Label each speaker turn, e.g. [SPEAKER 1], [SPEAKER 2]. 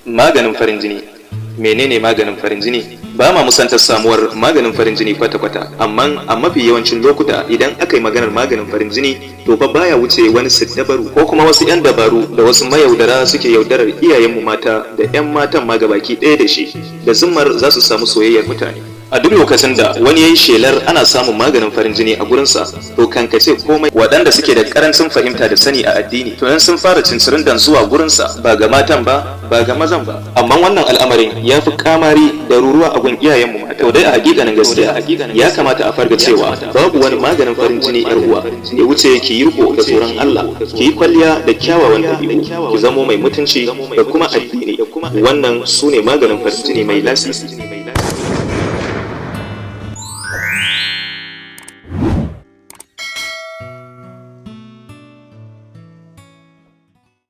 [SPEAKER 1] Maganin farin jini. Menene maganin farin jini? Ba ma musantar samuwar maganin farin jini kwata-kwata, amma a mafi yawancin lokuta idan aka yi maganar maganin farin jini, to fa baya wuce wani siddabaru ko kuma wasu 'yan dabaru da wasu mayaudara suke yaudarar iyayenmu mata da 'yan matan ma gabaki ɗaya da shi, da zummar za su samu soyayyar mutane. A duk lokacin da wani ya yi shelar ana samun maganin farin jini a gurinsa, to kankace komai waɗanda suke da karancin fahimta da sani a addini, to sun fara cincirin dan zuwa gurinsa, ba ga matan ba, ba ga mazan ba. Amma wannan al'amarin ya fi kamari da ruruwa a gun iyayenmu mata. To dai a hakikanin gaskiya, ya kamata a farga cewa babu wani maganin farin jini, yar uwa, ya wuce ki yi riko da tsoron Allah, ki yi kwalliya da kyawawan ɗabi'u, ki zamo mai mutunci da kuma addini. Wannan su ne maganin farin jini mai lasisi.